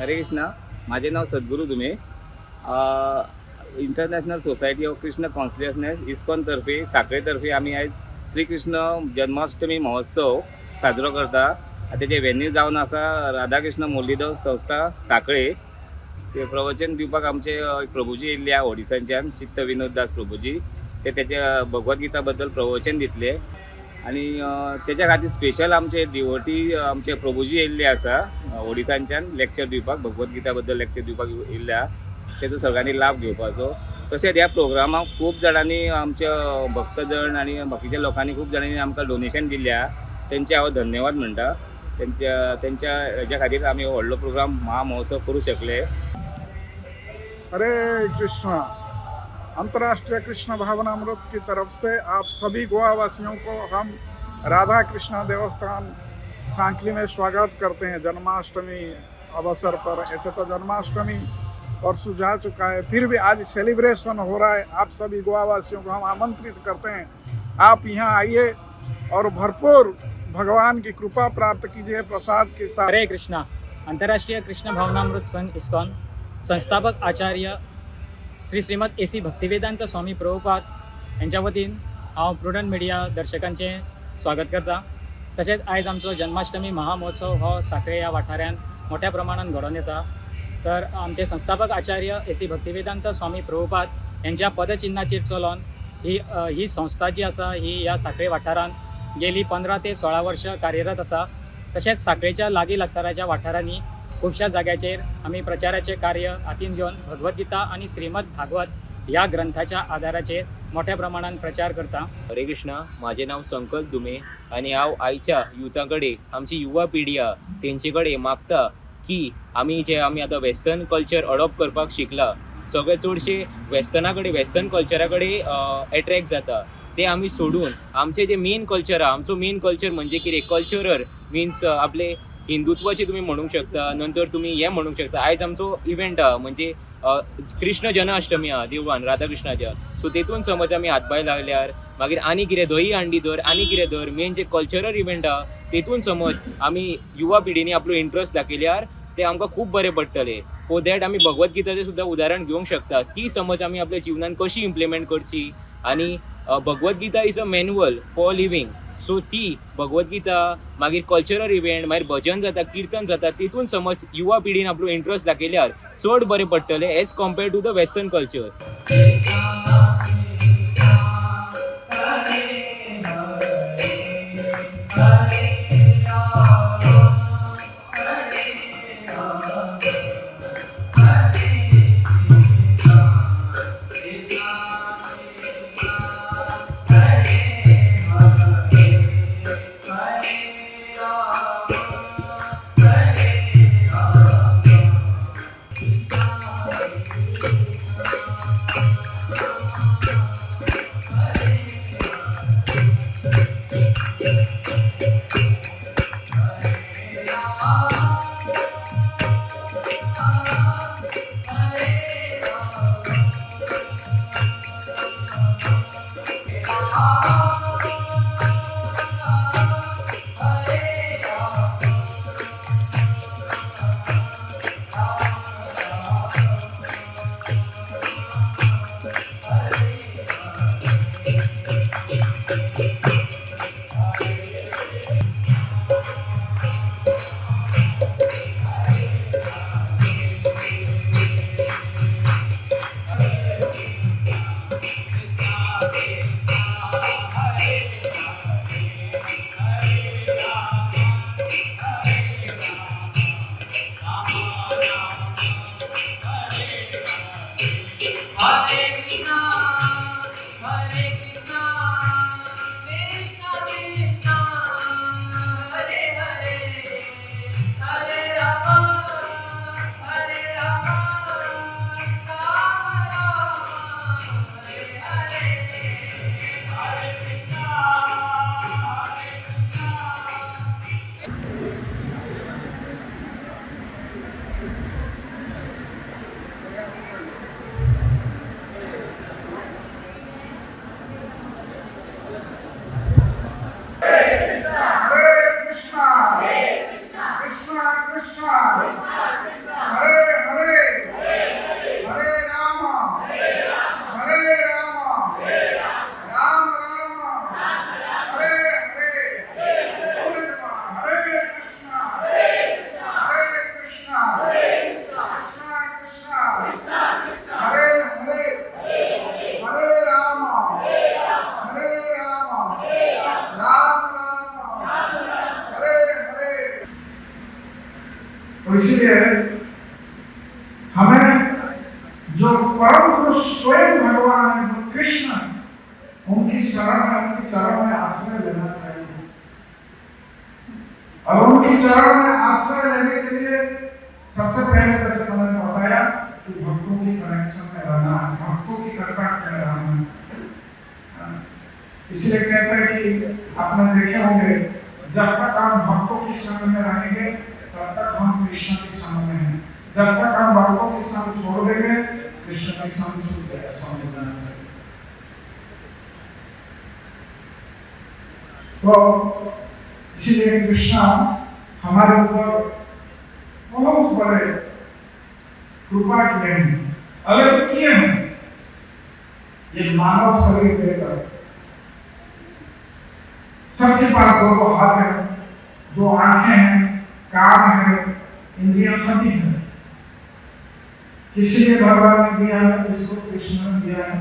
हरे कृष्णा. माझे नाव सद्गुरू दुमे. International Society of Krishna Consciousness ISKCON तर्फे, साखळेतर्फे आमी आयज श्रीकृष्ण जन्माष्टमी महोत्सव साजरो करता. तेजे वेन्यू जावन आसा राधाकृष्ण मुरलीधर संस्था, साखळे. ते प्रवचन दिवपाक आमचे प्रभुजी येयल्ले आहा ओडिसाच्यान, चित्त विनोद दास प्रभुजी. ते तेच्या भगवद्गीता बद्दल प्रवचन दितले आणि तेच्या खातीर स्पेशल आमचे डिवोटी, आमचे प्रभुजी येयल्ले आसा ओडिसांच्यान लेक्चर दिवपाक. भगवद्गीता बद्दल लेक्चर दिवपाक येयल्ले आहा. तेचो सगळ्यांनी लाभ घेवपाचो. तशेंच ह्या प्रोग्रामाक खूब जाणांनी, आमच्या भक्तजण आनी बाकीच्या लोकांनी, खूब जाणांनी आमकां डोनेशन दिल्लें आहा. तेंचे हांव धन्यवाद म्हणटा. तेंच्या तेंच्या हेच्या खातीर आमी हो व्हडलो प्रोग्राम महामहोत्सव करूं शकले. हरे कृष्णा. अंतर्राष्ट्रीय कृष्ण भावनामृत की तरफ से आप सभी गोवा वासियों को हम राधा कृष्णा देवस्थान सांखली में स्वागत करते हैं जन्माष्टमी अवसर पर। ऐसे तो जन्माष्टमी परसों जा चुका है, फिर भी आज सेलिब्रेशन हो रहा है। आप सभी गोवा वासियों को हम आमंत्रित करते हैं, आप यहाँ आइए और भरपूर भगवान की कृपा प्राप्त कीजिए प्रसाद के साथ। हरे कृष्णा. आंतरराष्ट्रीय कृष्ण भावनामृत संघ इस्कॉन संस्थापक आचार्य श्री श्रीमद ए सी भक्तिवेदांत स्वामी प्रभुपाद यांच्या वतीन हांव प्रुडंट मिडिया दर्शकांचें स्वागत करता. तशेंच आयज आमचो जन्माष्टमी महामहोत्सव हो साखळे ह्या वाठारांत मोठ्या प्रमाणात घडोवन येता. तर आमचे संस्थापक आचार्य ए सी भक्तिवेदांत स्वामी प्रभुपाद यांच्या पदचिन्हाचेर चलोन ही संस्था जी आसा, ही ह्या साखळे वाठारांत गेली 15 ते 16 वर्सां कार्यरत आसा. तशेंच साखळेच्या लागीं लागसाराच्या वाठारांनी खुबश्या जाग्याचेर आमी प्रचाराचें कार्य हातीन घेवन भगवद्गीता आनी श्रीमद भागवत ह्या ग्रंथाच्या आदाराचेर मोठ्या प्रमाणान प्रचार करता. हरे कृष्णा. माझे नाव संकल्प दुमे आणि हांव आयच्या युथा कडेन, आमची युवा पिढी आहा तेंचे कडेन मागता की आमी जे आमी आतां वेस्टर्न कल्चर अडॉप्ट करपाक शिकला, सगळे चडशे वेस्टर्ना कडेन, वेस्टर्न कल्चरा कडेन एट्रॅक्ट जाता, ते आमी सोडून आमचे जे मेन कल्चर आहा, आमचो मेन कल्चर म्हणजे कितें? कल्चरल मिन्स आपले हिंदुत्वाचे तुमी म्हणूंक शकता, नंतर तुमी हें म्हणूंक शकता. आयज आमचो इव्हेंट आहा, म्हणजे कृष्ण जन्माष्टमी आहा देवळान राधाकृष्णाच्या. सो तेतून समज आमी हातभार लायल्यार, मागीर आनी कितें दही हांडी धर, आनी कितें धर, मेन जे कल्चरल इव्हेंट आहा तेतून समज आमी युवा पिढींनी आपलो इंट्रस्ट दाखयल्यार ते आमकां खूब बरें पडटलें. फॉर that आमी भगवद्गीताचें सुद्दां उदाहरण घेवंक शकता की समज आमी आपल्या जिवनान कशी इम्प्लिमेंट करची आणि Bhagavad Gita is a manual for living. So ती भगवद्गीता, मागीर कल्चरल इव्हेंट, मागीर भजन जाता, किर्तन जाता, तितून समज युवा पिढीन आपलो इंट्रस्ट दाखयल्यार चड बरें पडटलें as compare to the western culture. Krishna Hare Hare, हरे राम हरे राम राम राम हरे हरे। हरे कृष्ण हरे कृष्ण कृष्ण कृष्ण हरे हरे, हरे राम हरे राम राम राम हरे हरे। तो इसीलिए हमें जो परम पुरुष स्वयं भगवान है, जो कृष्ण है, उनकी शरण में, उनकी चरण में आश्रय लेना चाहिए। और उनकी चरण में आश्रय लेने के लिए सबसे पहले, जैसे मैंने बताया कि भक्तों की कनेक्शन में रहना है, भक्तों की कंटेक्ट में रहना है। इसलिए कहते हैं कि आपने देखे होंगे, जब तक हम भक्तों की संग में रहेंगे तब तक हम कृष्ण के संग में हैं। जब तक हम भक्तों के संग छोड़ देंगे, कृष्ण के संग छूट जाएगा, समझ लेना चाहिए। तो इसीलिए कृष्ण हमारे ऊपर बहुत बड़े कृपा किए हैं, अलग किए हैं, ये मानव शरीर देकर। सबके पास दो दो हाथ है, दो आंखें हैं, कान है, इंद्रियां सभी हैं। किसी ने भगवान ने दिया है, इसको कृष्ण ने दिया है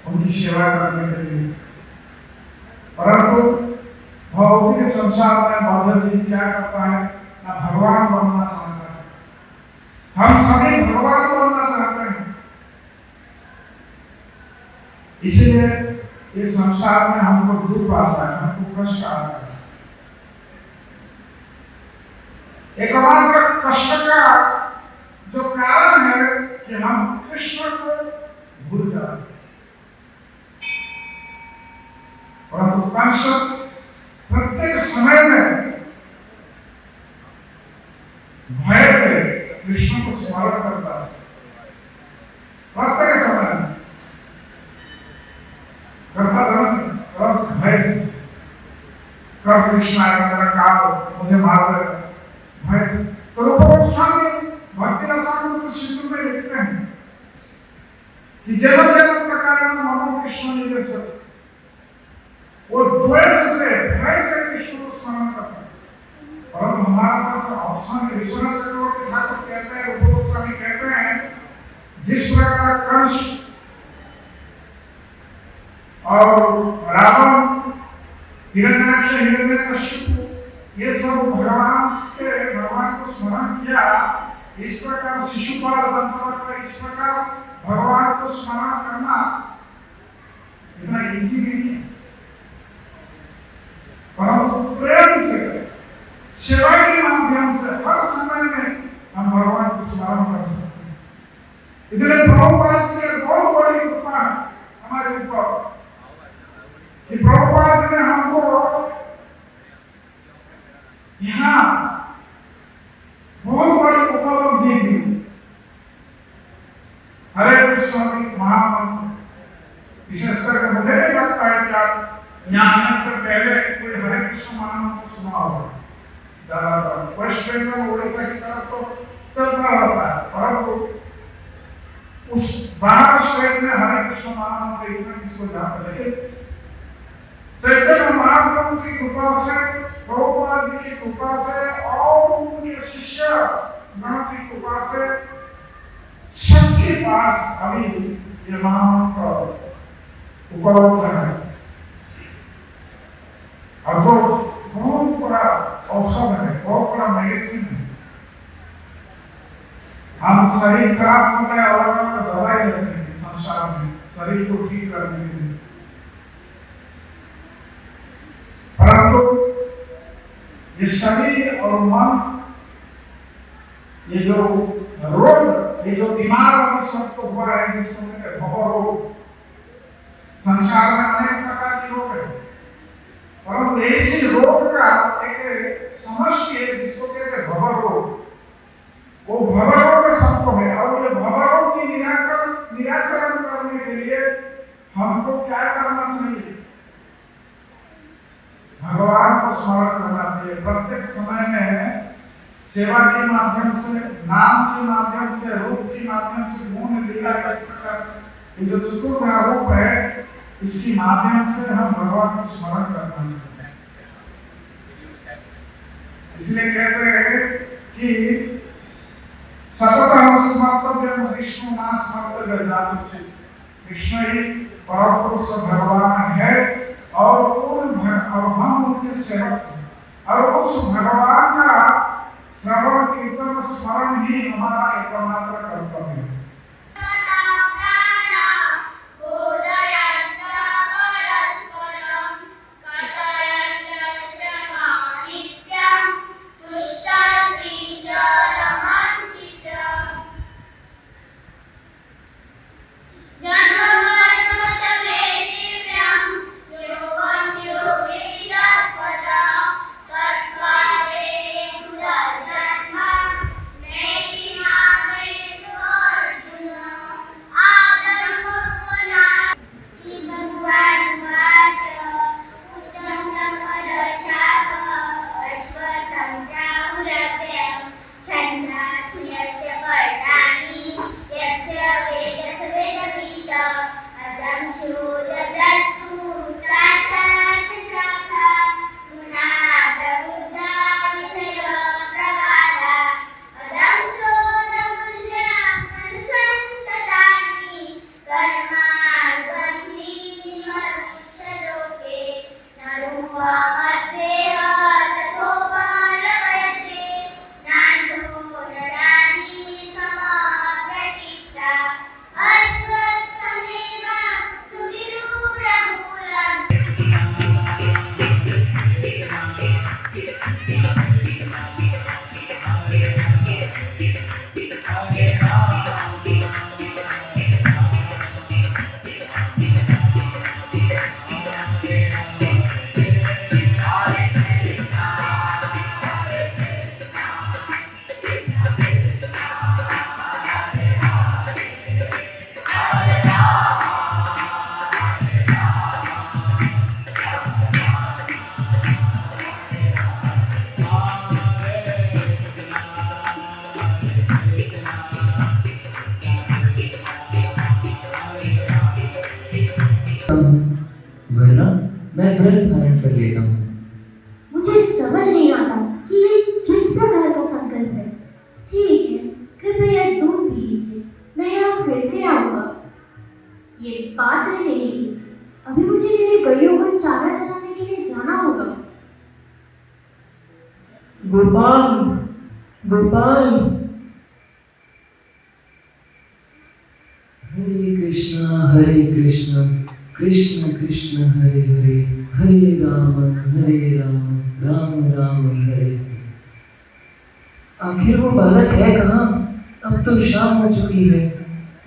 उनकी सेवा करने के लिए। परंतु भौतिक संसार में बंधन जी क्या करता है ना, भगवान बनना चाहता है। हम सभी भगवान बनना चाहते हैं। इसलिए इस संसार में हमको दुख आता है, हमको कष्ट आता है। एकमात्र कष्ट का जो कारण है कि हम कृष्ण को भूल जाते हैं। परंतु कंस प्रत्येक समय में भय से कृष्ण को स्मरण करता है, प्रत्येक समय में करता था, परंतु भय से। कब कृष्ण आएगा, मेरा काल मुझे मार देगा, भय से। तो रूप गोस्वामी भक्ति रसामृत सिंधु में लिखते हैं कि जन्म जन्म प्रकार मनो कृष्ण निवेश, वो द्वेष से, भय से कृष्ण को स्मरण करता है। परंतु हमारे पास ऑप्शन है। विश्वनाथ चक्रवर्ती ठाकुर कहते हैं, रूप गोस्वामी कहते हैं, जिस प्रकार कंस और रावण, हिरण्याक्ष, हिरण्यकश्यप, ये सब भगवान को स्मरण किया, इस प्रकार शिशुपाल दंतवक्त्र, इस प्रकार भगवान को स्मरण करना इतना इजी नहीं है। परंतु प्रेम से, सेवा के माध्यम से हर समय में हम भगवान को स्मरण कर सकते हैं। इसलिए प्रभुपाद जी की बहुत बड़ी कृपा है हमारे ऊपर कि प्रभुपाद जी ने हमको यहाँ बहुत बड़ी उपलब्धि दी। हरे कृष्ण महामंत्र, विशेष करके मुझे नहीं लगता है कि आप यहाँ आने से पहले कोई हरे कृष्ण महामंत्र सुना होगा। ज्यादातर वेस्ट बंगाल, उड़ीसा की तरफ तो चलता रहता है, परंतु उस बाहर स्टेट में हरे कृष्ण महामंत्र इतना किसको जानते। लेकिन चैतन्य महाप्रभु की कृपा से, प्रभुपाद जी की कृपा से और उनके शिष्य गण की कृपा से सबके पास अभी ये महामंत्र उपलब्ध है। और जो बहुत बड़ा औषध है, बहुत बड़ा मेडिसिन है। हम शरीर खराब होता है, अलग अलग दवाई लेते हैं संसार में शरीर को ठीक करने के लिए, परंतु ये शरीर और मन, ये जो रोग, ये जो बीमार अभी सबको हुआ है, जिसको कहते हैं भव रोग, संसार में अनेक प्रकार के रोग है, परंतु ऐसे रोग का एक समष्टि है जिसको कहते हैं भव रोग। वो भव रोग सबको है। और ये भव रोग की निराकरण करने के लिए हमको क्या करना चाहिए? भगवान को स्मरण करना चाहिए। प्रत्येक समय में सेवा के माध्यम से, नाम के माध्यम से, रूप के माध्यम से, गुण लीला इस प्रकार ये जो चतुर्थ रूप है, इसके माध्यम से हम भगवान को स्मरण करना चाहते हैं। इसलिए कहते हैं कि सतत स्मर्तव्य विष्णु ना स्मर्तव्य जातुचित। कृष्ण ही परम पुरुष भगवान है और और हम उनके सेवक हैं और उस भगवान का श्रवण कीर्तन स्मरण ही हमारा एकमात्र कर्तव्य है। वरना मैं व्रत धारण कर लेता हूँ। मुझे समझ नहीं आता कि ये किस प्रकार का संकल्प है। ठीक है, कृपया दूध पी लीजिए, मैं यहाँ फिर से आऊँगा। ये पात्र नहीं थी। अभी मुझे मेरे गैयों को चारा चराने के लिए जाना होगा। गोपाल, गोपाल, हरे कृष्णा हरे कृष्णा कृष्ण कृष्ण हरे हरे, हरे राम हरे राम राम राम हरे हरे। आखिर वो बालक है कहाँ? अब तो शाम हो चुकी है,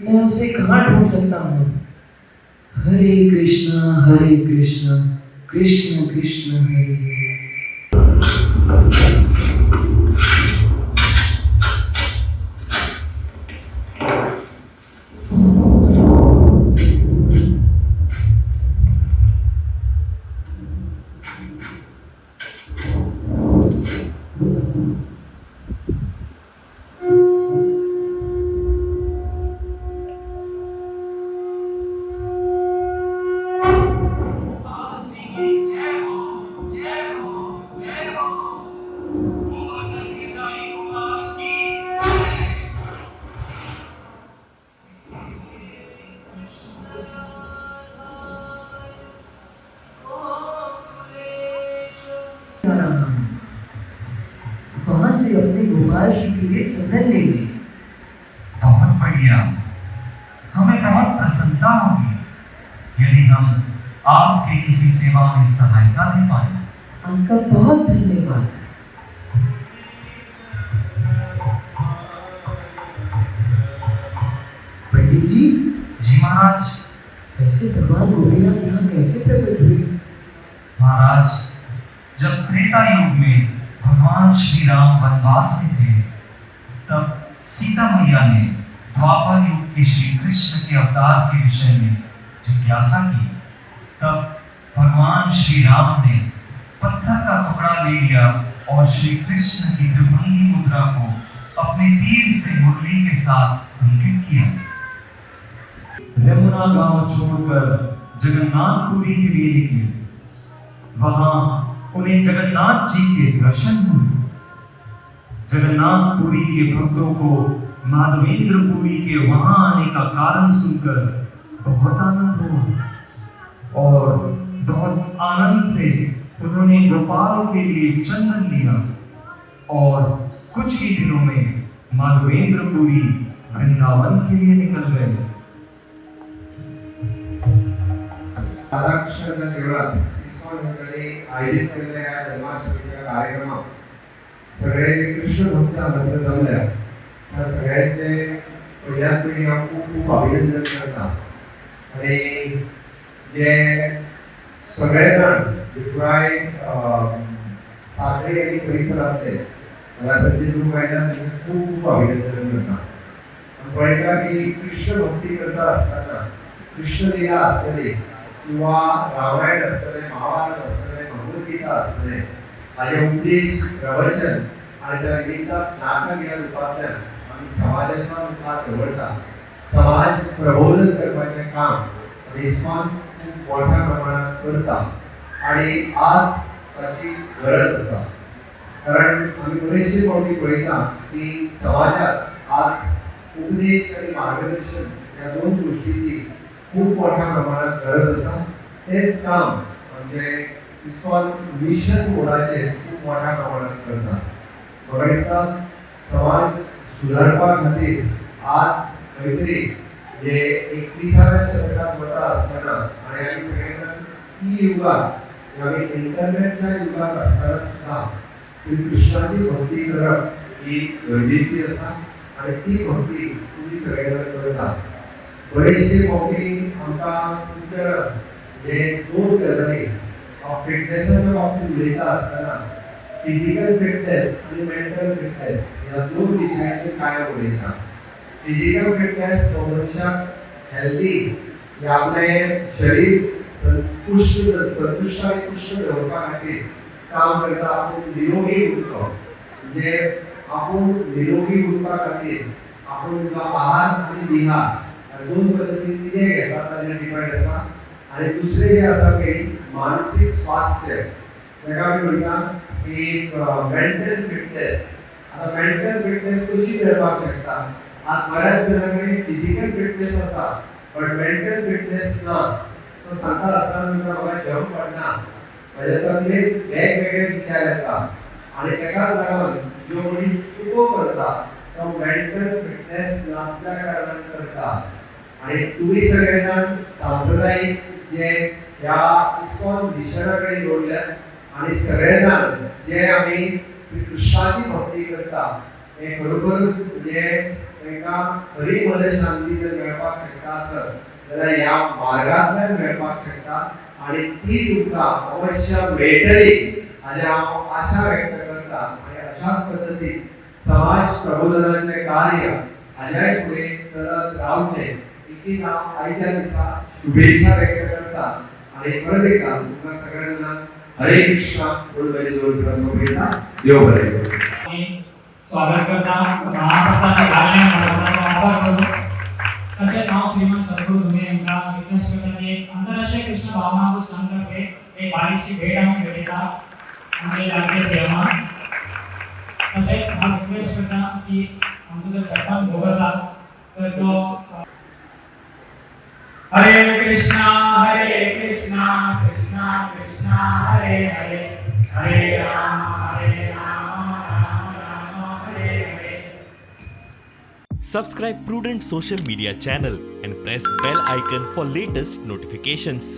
मैं उसे कहाँ ढूंढ सकता हूँ? हरे कृष्णा हरे कृष्णा कृष्ण कृष्ण हरे हरे। जा रहा हूँ, वहां से अपने गोपाल जी के लिए चंदन ले लें। बहुत बढ़िया, हमें बहुत प्रसन्नता होगी यदि हम आपके किसी सेवा में सहायता दे पाए। आपका बहुत धन्यवाद। पंडित जी। जी महाराज। वैसे भगवान गोपीनाथ यहाँ कैसे प्रकट हुए? महाराज, जब त्रेता युग में भगवान श्री राम वनवास में थे, तब सीता मैया ने द्वापर युग के श्री कृष्ण के अवतार के विषय में जिज्ञासा की। तब भगवान श्री राम ने पत्थर का टुकड़ा ले लिया और श्री कृष्ण की त्रिभंगी मुद्रा को अपने तीर से मुरली के साथ अंकित किया। रेमुना गांव छोड़कर जगन्नाथपुरी के लिए निकले। वहां उन्हें जगन्नाथ जी के दर्शन हुए। जगन्नाथपुरी के भक्तों को माधवेंद्रपुरी के वहां आने का कारण सुनकर बहुत आनंद हुआ और बहुत आनंद से उन्होंने गोपाल के लिए चंदन लिया और कुछ ही दिनों में माधवेंद्रपुरी वृंदावन के लिए निकल गए। राधाकृष्णाच्या देवळात इस्कॉन मंडळी आयोजित केलेल्या या जन्माष्टमीच्या कार्यक्रमात सगळे जे कृष्ण भक्त हांगासर जमल्या, त्या सगळ्यांचे पयल्याच पयलीं हांव खूब खूब अभिनंदन करता. आनी जे सगळे जाण जे पुराय सांखळी आनी परिसरांतले हांगासर जे लोक आयल्या, तांकां खूब खूब अभिनंदन करता. आमी पळयता की कृष्ण भक्ती करता आसतना कृष्ण लिला आसतली किंवा रामायण आसतलें, महाभारत आसतलें, भगवद्गीता आसतलें, हाजे उपदेश, प्रवचन आनी त्या निमित्तान नाटक ह्या रुपांतल्यान आमी समाजाच्या मुखार दवरता. समाज प्रबोधन करपाचें काम आमी इस्कॉन खूब मोठ्या प्रमाणात करता आनी आज ताची गरज आसा, कारण आमी बरेचशे फावटी पळयता की समाजात आज उपदेश आनी मार्गदर्शन ह्या दोन गोष्टीची खूब मोठ्या प्रमाणात गरज आसा. तेच काम आमचे इस्कॉन मिशन मोडाचेर खूब मोठ्या प्रमाणात करता. म्हाका दिसता, समाज सुदारपा खातीर आज खंय तरी म्हणजे 21व्या शतकात वता आसतना आनी आमी सगळे जाण ई युगात, आमी इंटरनेटच्या युगात आसतना सुद्दां श्री कृष्णाची भक्ती करप ही गरजेची आसा आनी ती भक्ती तुमी सगळे जाण करता. बरेचशे फावटी आमकां तुमच्या म्हणजे दोन गजाली फिटनेसाच्या बाबतीत उलयता आसतना, फिजिकल फिटनेस आनी मेंटल फिटनेस ह्या दोन विशयांचेर कांय उलयता. फिजिकल फिटनेस हो मनशाक हेल्दी, आपलें शरीर संतुश्ट संतुश्ट आनी पुश्ट दवरपा खातीर काम करता. आपूण निरोगी उरतो, म्हणजे आपूण निरोगी उरपा खातीर आपूण जो आहार आनी विहार ह्या दोन पद्दतीन कितें घेता ताजेर डिपेंड आसा. आनी दुसरें जें आसा पळय, मानसीक स्वास्थ्य, ताका आमी म्हणटा की मेंटल फिटनेस. आतां मेंटल फिटनेस कशी मेळपाक शकता? आज बऱ्याच जाणां कडेन फिजिकल फिटनेस आसा, बट मेंटल फिटनेस ना. तो सांगता आसतना तांकां, म्हाका झेम पडना, म्हज्या तकलेंत वेगवेगळे विचार येता. आनी ताकाच लागून ज्यो मनीस चुको करता तो मेंटल फिटनेस नासल्या कारणान करता. आनी तुमी सगळे जाण सांप्रदायीक जे ह्या इस्कॉन मिशना कडेन जोडल्यात आनी सगळे जाण जे आमी श्री कृष्णाची भक्ती करता, हे खरोखरूच म्हणजे तांकां खरी मनशांती जर मेळपाक शकता आसत जाल्यार ह्या मार्गांतल्यान मेळपाक शकता आनी ती तुमकां अवश्य मेळटली हाजें हांव आशा व्यक्त करता. आनी अशाच पद्दतीन समाज प्रबोधनाचें कार्य हाज्याय फुडें चलत रावचें इतलीच हांव आयच्या दिसा शुभेच्छा व्यक्त करता. आनी परत एकदा तुमकां सगळ्या जाणांक हरे कृष्णा म्हणून म्हजे जोड सोंपयता. देव बरें करूं. आमी स्वागत करता, महाप्रसाद घालणे, महाप्रसादाचो आभार करून. तशेंच हांव श्रीमान सद्गुरू धुमे हांकां रिक्वेस्ट करता की एक आंतरराष्ट्रीय कृष्ण भावनामृत संघ तर्फे एक बारीकशी भेट आमी भेटयता आमचे लाडके सीएमाक. तशेंच हांव रिक्वेस्ट करता की आमचो जो छप्पन भोग आसा तर तो. हरे कृष्णा हरे कृष्णा, कृष्णा कृष्णा हरे हरे, हरे राम हरे Ram, Ram Ram Hare Hare. Subscribe Prudent Social Media channel and press bell icon for latest notifications.